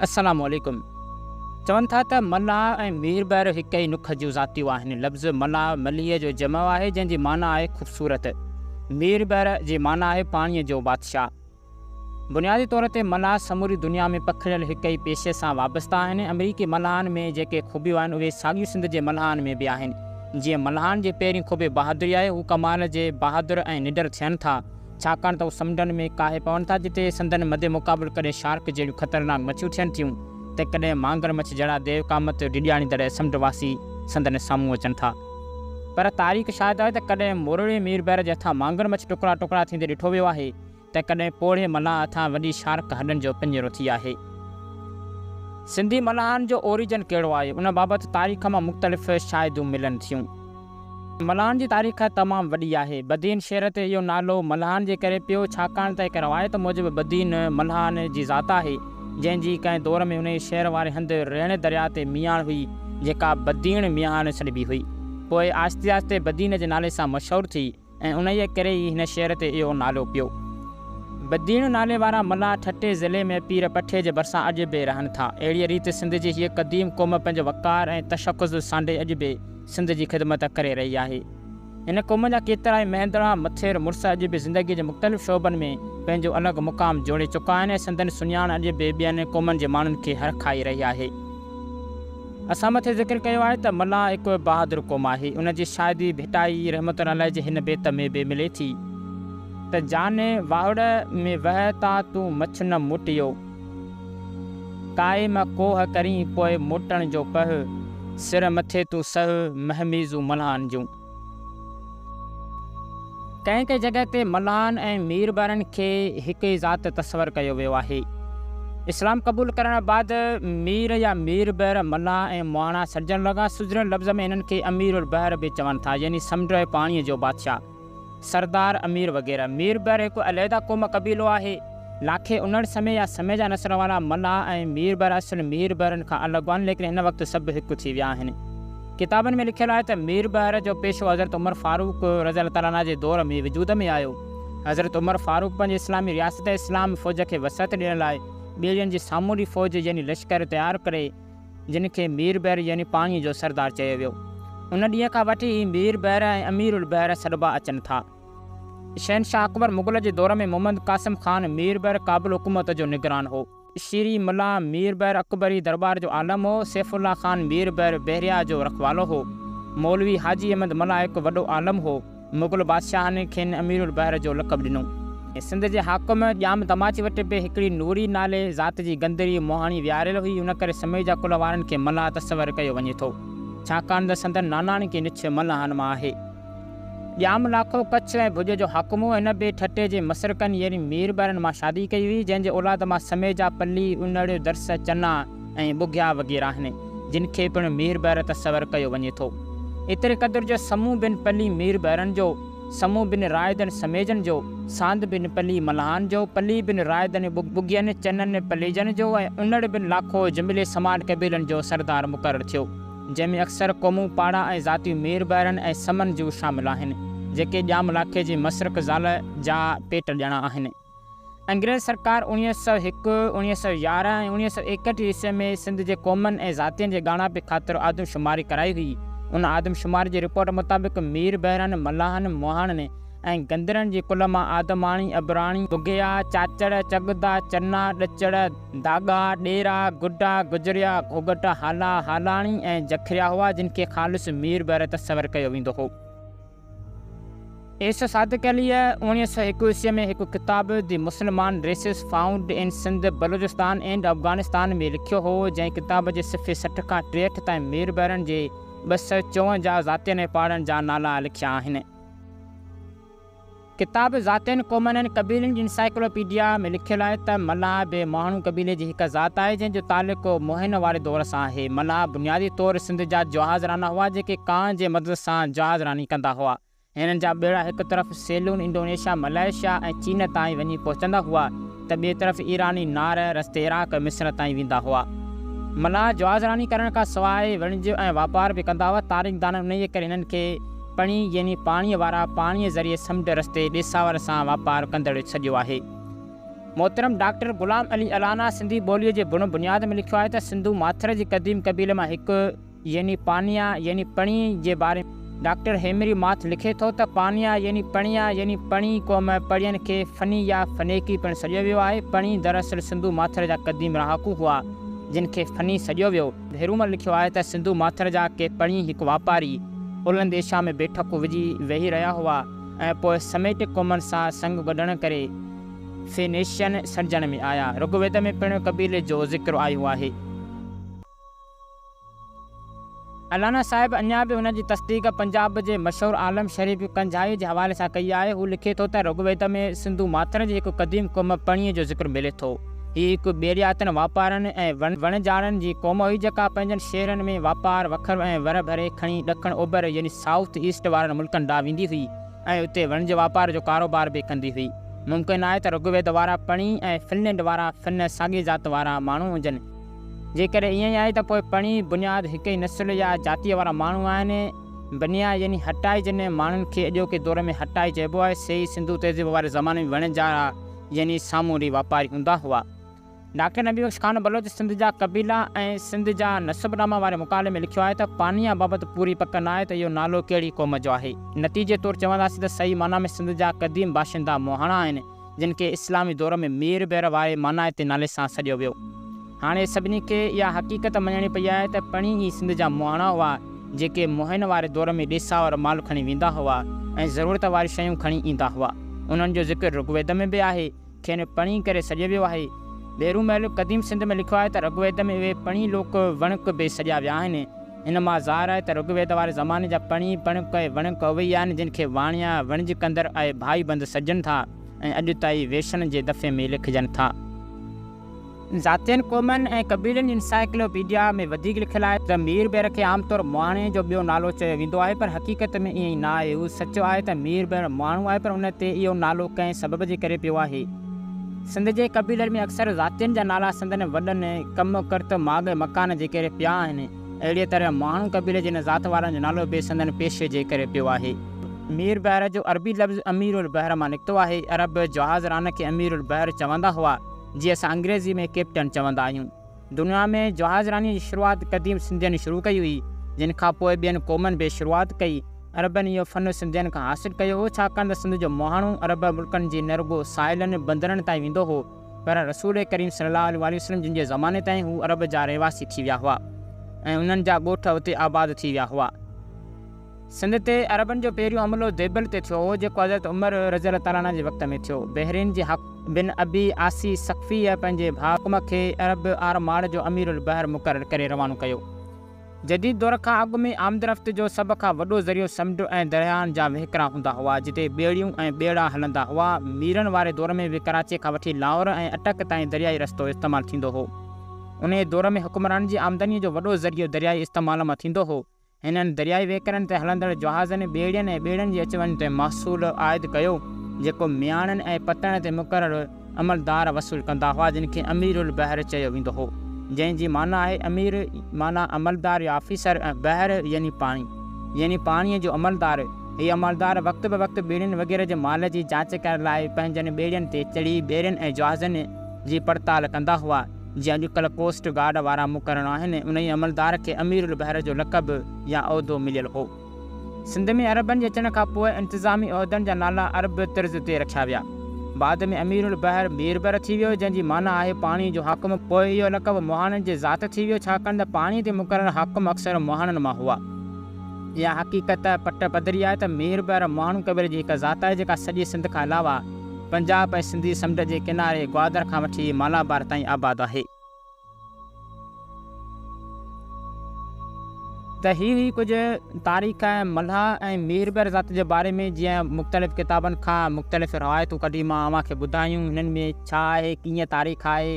السلام عليڪم. چون ٿا ته ملاح ۽ ميربحر هڪ ئي نک جون ذاتيون آهن. لفظ ملاح مليح جو جمع آهي جنهن جي معنيٰ آهي خوبصورت. ميربحر جي معنيٰ آهي پاڻيء جو بادشاهه. بنيادي طور تي ملاح سموري دنيا ۾ پکڙيل هڪ ئي پيشي سان وابسته آهن. آمريڪي ملاحن ۾ جيڪي خوبيون آهن اهي ساڳيون سنڌ جي ملاحن ۾ به آهن. جيئن ملاحن جي پهرين خوبي بهادري آهي، هو ڪمال جي بهادر ۽ نڊر ٿين ٿا. ڇاڪاڻ ته هو سمنڊن ۾ ڪاهي پون ٿا جتي سندن مد مقابل ڪڏهن شارڪ جهڙيون خطرناڪ مڇيون ٿين ٿيون ته ڪڏهن مانگر مڇ جهڙا ديو قامت ڊيڄاڻيندڙ سمنڊ واسي سندن سامهون اچن ٿا. پر تاريخ شاهد آهي ته ڪڏهن مورڙي ميربحر جي هٿان مانگر مڇ ٽڪرا ٽڪرا ٿيندي ڏٺو ويو آهي ته ڪڏهن پوڙهي ملاح هٿان وڏي شارڪ هڏن جو پڃرو ٿي آهي. سنڌي ملاحن جو اوريجن ڪهڙو آهي ان بابت تاريخ مان مختلف شاهديون ملن ٿيون. ملاحن جي تاريخ تمام وڏي آهي. بدين شهر تي اهو نالو ملاحن جي ڪري پيو، ڇاڪاڻ ته هڪ روايت موجب بدين ملاحن جي ذات آهي، جنهن جي ڪنهن دور ۾ انهيء شهر واري هنڌ ريڻ درياء تي مياڻ هئي، جيڪا بديڻ مياڻ سڏبي هئي. پوء آهستي آهستي بدين جي نالي سان مشهور ٿي. ۽ انهيء ڪري ئي هن شهر تي اهو نالو پيو. بديڻ نالي وارا ملاح ٺٽي ضلعي ۾ پير پٺي جي ڀرسان اڄ به رهن ٿا. اهڙيء ريت سنڌ جي هيء قديم قوم پنهنجو وقار ۽ تشخص سانڍي اڄ به سنڌ جي خدمت ڪري رهي آهي. هن قوم جا ڪيترائي مهندڙا، مٿير مڙس اڄ به زندگيء جي مختلف شعبن ۾ پنهنجو الڳ مقام جوڙي چڪا آهن ۽ سندن سڃاڻ اڄ به ٻين قومن جي ماڻهن کي هرکائي رهي آهي. اسان مٿي ذڪر ڪيو آهي ته ملاح هڪ بهادر قوم آهي. ان جي شاهدي ڀٽائي رحمة الله عليه جي هن بيت ۾ به ملي ٿي ته جاني واهڙ ۾ وهه تان تون مڇ نه موٽيو، ڪائي م ڪوهه ڪرين پوء موٽڻ جو پهه، سر مٿي تون سهه مهميزون ملاحن جون. ڪنهن ڪنهن جڳهه تي ملاحن ۽ ميربحرن کي هڪ ئي ذات تصور ڪيو ويو آهي. اسلام قبول ڪرڻ بعد مير يا ميربحر، ملاح ۽ مهاڻا سڏجڻ لڳا. سڌريل لفظ ۾ هنن کي امير البحر به چون ٿا يعني سمنڊ ۽ پاڻيء جو بادشاهه، سردار، امير وغيره. ميربحر هڪ علحده قوم قبيلو آهي. لاکي انڙ سمي يا سميجا نسل وارا ملاح ۽ ميربحر اصل ميربحرن کان الڳ آهن ليڪن هن وقت سڀ هڪ ٿي ويا آهن. ڪتابن ۾ لکيل آهي ته ميربحر جو پيشو حضرت عمر فاروق رضي الله تعالٰي عنه جي دور ۾ وجود ۾ آيو. حضرت عمر فاروق پنهنجي اسلامي رياست ۽ اسلام فوج کي وسعت ڏيڻ لاء ٻيڙين جي سامونڊي فوج يعني لشڪر تيار ڪري جن کي ميربحر يعني پاڻيء جو سردار چيو ويو. ان ڏينهن کان وٺي هي ميربحر ۽ امير البحر سڏبا اچن ٿا. شهنشاهه اڪبر مغل جي دور ۾ محمد قاسم خان ميربحر ڪابل حڪومت جو نگران هو. شيري ملا ميربحر اڪبري درٻار جو عالم هو. سيف الله خان ميربحر بحريه جو رکوالو هو. مولوي حاجي احمد ملا هڪ وڏو عالم هو. مغل بادشاهن کين امير البحر جو لقب ڏنو. سنڌ جي حاڪم ڄام تماچي وٽ به هڪڙي نوري نالي ذات جي گندري مهاڻي ويهاريل هئي، ان ڪري سميجا ڪل وارن کي ملاح تصور ڪيو وڃي ٿو، ڇاڪاڻ ته سندن ناناڻڪي نڇ ملاحن مان آهي. ڄام لاکو ڪڇ ۽ ڀڄ جو حاڪم هو. هن به ٺٽي جي مسرڪن يعني ميربحرن مان شادي ڪئي هئي، جنهن جي اولاد مان سميجا، پلي، انڙ، درس، چنا ۽ ٻگهيا وغيره آهن، جن کي پڻ ميربحر تصور ڪيو وڃي ٿو. ايتري قدر جو سمون بن پلي ميربحرن جو، سمون بن رائدن سميجن جو، ساند بن پلي ملاحن جو، پلي بن رائدن ٻگهين، چنن، پليجن جو ۽ انڙ بن لاکو جملي سماٽ قبيلن جو سردار مقرر ٿيو. جنهن ۾ اڪثر قومون، پاڙا ۽ ذاتيون ميربحرن ۽ سمن جون شامل آهن، جيڪي ڄام لاکي جي مسرڪ زال جا پيٽ ڄڻا آهن. انگريز سرڪار 1901، 1911 ۽ 1961 عيسوي ۾ سنڌ جي قومن ۽ ذاتين جي ڳاڻاپي خاطر آدمشماري ڪرائي هئي. ان آدمشماري جي رپورٽ مطابق ميربحرن، ملاحن، مهاڻن ۽ گندرن جي ڪل مان آدماڻي، ابراڻي، ٻگهيا، چاچڙ، چڳدا، چنا، ڏچڙ، ڌاڳا، ڏيرا، گڊا، گجريا، گهوگهٽ، هالا، هالاڻي ۽ جکريا هئا، جن کي خالص ميربحر تصور ڪيو ويندو هو. ايس صادق عليء 1901 عيسويء ۾ هڪ ڪتاب The Musalman Races Found in Sindh, Balochistan and Afghanistan ۾ لکيو هو، جنهن ڪتاب جي صفحي 60 کان 63 تائين ميربحرن جي 254 ذاتين ۽ پاڙن جا نالا لکيا آهن. ڪتاب ذاتين، قومن ۽ قبيلن جي انسائيڪلوپيڊيا ۾ لکيل آهي ته ملاح به مهاڻو قبيلي جي هڪ ذات آهي جنهن جو تعلق موهن واري دور سان آهي. ملاح بنيادي طور سنڌ جا جهاز رانا هئا جيڪي ڪانء جي مدد سان جهاز راني ڪندا هئا. هنن جا ٻيڙا هڪ طرف سيلون، انڊونيشيا، ملائيشيا ۽ چين تائين وڃي پهچندا هئا ته ٻئي طرف ايراني نار رستي عراق ۽ مصر تائين ويندا هئا. ملاح جهاز راني ڪرڻ کان سواء وڻج ۽ واپار به ڪندا هئا. تاريخدانن انهيء ڪري هنن کي پڻي يعني پاڻيء وارا، پاڻيء ذريعي سمنڊ رستي ڏيساور سان واپار ڪندڙ سڏيو آهي. محترم ڊاڪٽر غلام علي الانا سنڌي ٻوليء جي بڻ بنياد ۾ لکيو آهي ته سنڌو ماٿر جي قديم قبيلي مان هڪ يعني پانيا يعني پڻي جي باري ۾ ڊاڪٽر هيمري ماٿ لکي ٿو ته پانيا يعني پڻيا يعني پڻي قوم پڙين کي فني يا فنيقي پڻ سڏيو ويو آهي. پڻي دراصل سنڌو ماٿر جا قديم رهاڪو هئا، جن کي فني سڏيو ويو. ڀيرومل لکيو آهي ته سنڌو ماٿر جا ڪي پڻي هڪ واپاري الهندي ايشيا ۾ بيٺڪون وجهي ويهي رهيا هئا ۽ پوء سميٽڪ قومن سان سڱ ڳنڍڻ ڪري فينيشين سڏجڻ ۾ آيا. رگ ويد ۾ پڻ قبيلي جو ذڪر آيو آهي. الانا صاحب اڃا به ان جي تصديق پنجاب جي مشهور عالم شريف ڪنجهائي جي حوالي سان ڪئي آهي. هو لکي ٿو ته رگ ويد ۾ سنڌو ماٿر جي هڪ قديم قوم پڻيء جو ذڪر ملي ٿو. هي هڪ ٻيڙياتن واپارين ۽ وڻجارن جي قوم هئي جيڪا پنهنجن شهرن ۾ واپار، وکر ۽ ور ڀري کڻي ڏکڻ اوڀر يعني سائوٿ ايسٽ وارن ملڪن ڏانهن ويندي هئي ۽ اتي وڻج واپار جو ڪاروبار به ڪندي هئي. ممڪن آهي ته رگ ويد وارا پڻي ۽ فنلينڊ وارا فن ساڳي ذات وارا ماڻهو هجن. جيڪڏهن ائين ئي آهي ته پوء پڻي، بنياد، هڪ ئي نسل يا جاتيء وارا ماڻهو آهن. بنيا يعني هٽائي جن ماڻهن کي اڄوڪي دور ۾ هٽائي چئبو آهي، سي ئي سنڌو تهذيب واري زماني ۾ وڻجارا يعني سامونڊي واپاري هوندا هئا. ڊاڪٽر نبي بخش خان بلوچ سنڌ جا قبيلا ۽ سنڌ جا نسب ناما واري مقالي ۾ لکيو آهي ته پانيا بابت پوري پڪ ناهي ته اهو نالو ڪهڙي قوم جو آهي. نتيجي طور چونداسين ته صحيح معنيٰ ۾ سنڌ جا قديم باشندا مهاڻا آهن. جن کي اسلامي دور ۾ مير بحر واري مانائتي نالي سان سڏيو ويو. هاڻي سڀني کي اها حقيقت مڃڻي پئي آهي ته پڻي ئي سنڌ جا مهاڻا هئا، جيڪي مهين واري دور ۾ ڏيساور مال کڻي ويندا هئا ۽ ضرورت واريون شيون کڻي ايندا هئا. انهن جو ذڪر رگ ويد ۾ به آهي. کين پڻي ڪري سڏيو ويو آهي. ڀيرو محل قديم سنڌ ۾ لکيو آهي ته رگ ويد ۾ اهي پڻي لوڪ وڻڪ به سڏيا ويا آهن. هن مان ظاهر آهي ته رگ ويد واري زماني جا پڻي، پڻڪ ۽ وڻڪ اهي ئي آهن، جن کي واڻيا، وڻج ڪندڙ ۽ ڀائي بند سڏجن ٿا ۽ اڄ تائين ويشن جي دفعي ۾ لکجن ٿا. ذاتين، قومن ۽ قبيلن جي انسائيڪلوپيڊيا ۾ وڌيڪ لکيل آهي ته مير بحر کي عام طور مهاڻي جو ٻيو نالو چيو ويندو آهي پر حقيقت ۾ ائين نه آهي. اهو سچ آهي ته مير بحر مهاڻو آهي پر ان تي اهو نالو ڪنهن سبب جي ڪري پيو آهي. سنڌ جي قبيلن ۾ اڪثر ذاتين جا نالا سندن وڏن، ڪم، ڪرت، ماڳ ۽ مڪان جي ڪري پيا آهن. اهڙيء طرح مهاڻو قبيلي جي ان ذات وارن جو نالو به سندن پيشي جي ڪري پيو آهي. مير بحر جو عربي لفظ امير البحر مان نڪتو آهي. عرب جهاز ران کي امير البحر چوندا هئا، جيئن اسان انگريزيء ۾ ڪئپٽن چوندا آهيون. دنيا ۾ جهاز رانيء جي شروعات قديم سنڌين شروع ڪئي هئي، جن کان پوء ٻين قومن به شروعات ڪئي. عربن اهو فن سنڌين کان حاصل ڪيو هو، ڇاڪاڻ ته سنڌ جو مهاڻو عرب ملڪن جي نه رڳو ساحلن، بندرن تائين ويندو هو، پر رسول ڪريم صلي الله عليه واٰله وسلم جن جي زماني تائين هو عرب جا رهواسي ٿي ويا هئا ۽ انهن جا ڳوٺ اتي آباد ٿي ويا هئا. سنڌ تي عربن جو پهريون حملو ديبل تي ٿيو هو، جيڪو حضرت عمر رضي الله تعالٰي عنه جي وقت ۾ ٿيو. بحرين جي حاڪم بن ابي عاصي ثقفيء پنهنجي ڀاء حڪم کي عرب آرماڙ جو امير البحر مقرر ڪري روانو ڪيو. جديد دور کان اڳ ۾ آمدرفت جو سڀ کان وڏو ذريعو سمنڊ ۽ درياهن جا وهڪرا هوندا هئا، جتي ٻيڙيون ۽ ٻيڙا هلندا هئا. ميرن واري دور ۾ به ڪراچيء کان وٺي لاهور ۽ اٽڪ تائين دريائي رستو استعمال ٿيندو هو. انهيء دور ۾ حڪمرانن جي آمدنيء جو وڏو ذريعو دريائي استعمال مان ٿيندو هو. هنن دريائي وهڪرن تي هلندڙ جهازن، ٻيڙين ۽ ٻيڙن جي اچ وڃ تي محصول عائد ڪيو، جيڪو مياڻن ۽ پتڻ تي مقرر عملدار وصول ڪندا هئا، جن کي امير البحر چيو ويندو هو، جنهن جي معنيٰ آهي امير معنيٰ عملدار يا آفيسر ۽ بحر يعني پاڻي، يعني پاڻيء جو عملدار. هي عملدار وقت به وقت ٻيڙين وغيره جي مال جي جاچ ڪرڻ لاء پنهنجن ٻيڙين تي چڙهي ٻيڙين ۽ جهازن جي پڙتال ڪندا هئا. جيئن اڄڪلهه ڪوسٽ گارڊ وارا مقرر آهن، انهيء عملدار کي امير البحر جو لقب يا عهدو مليل هو. سنڌ ۾ عربن جي اچڻ کان پوء انتظامي عهدن جا نالا عرب طرز تي رکيا ويا. بعد ۾ امير البحر ميربحر ٿي ويو، جنهن جي معنيٰ آهي پاڻيء جو حاڪم. پوء اهو لقب مهاڻن جي ذات ٿي ويو، ڇاڪاڻ ته پاڻيء تي مقرر حاڪم اڪثر مهاڻن مان هئا. اها حقيقت پٽ پڌري آهي ته ميربحر مهاڻو قبيلي جي هڪ ذات آهي، جيڪا سڄي سنڌ کان علاوه پنجاب ۽ سنڌي سمنڊ جي ڪناري گوادر کان وٺي مالابار تائين آباد آهي. ته هي هئي ڪجهه تاريخ ۽ ملاح ۽ ميربحر ذات جي باري ۾ جيئن مختلف ڪتابن کان مختلف روايتون ڪڍي مان اوهان کي ٻڌايون هنن ۾ ڇا آهي ڪيئن تاريخ آهي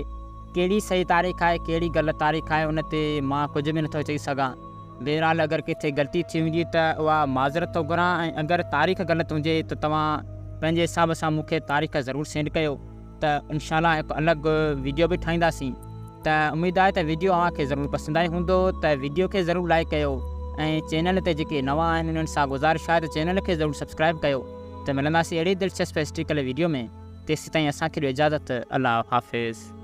ڪهڙي صحيح تاريخ آهي ڪهڙي غلط تاريخ آهي ان تي مان ڪجهه به نٿو چئي سگهان. بهرحال اگر ڪٿي غلطي ٿي هجي ته اها معذرت ٿو گهران ۽ اگر تاريخ غلط هجي ته توهان پنهنجي حساب سان مون کي تاريخ ضرور سينڊ ڪيو ته انشاء الله هڪ الڳ ويڊيو به ٺاهينداسين ته اميد آهي ته ويڊيو اوهان کي ضرور پسند آئي هوندو ته ويڊيو کي ضرور لائيڪ ڪيو ۽ چينل تي جيڪي نوان آهن انهن سان گذارش آهي ته چينل کي ضرور سبسڪرائب ڪيو ته ملنداسين اهڙي دلچسپ هسٽريڪل ويڊيو ۾. تيسيتائين اسان کي ڏيو اجازت الله حافظ.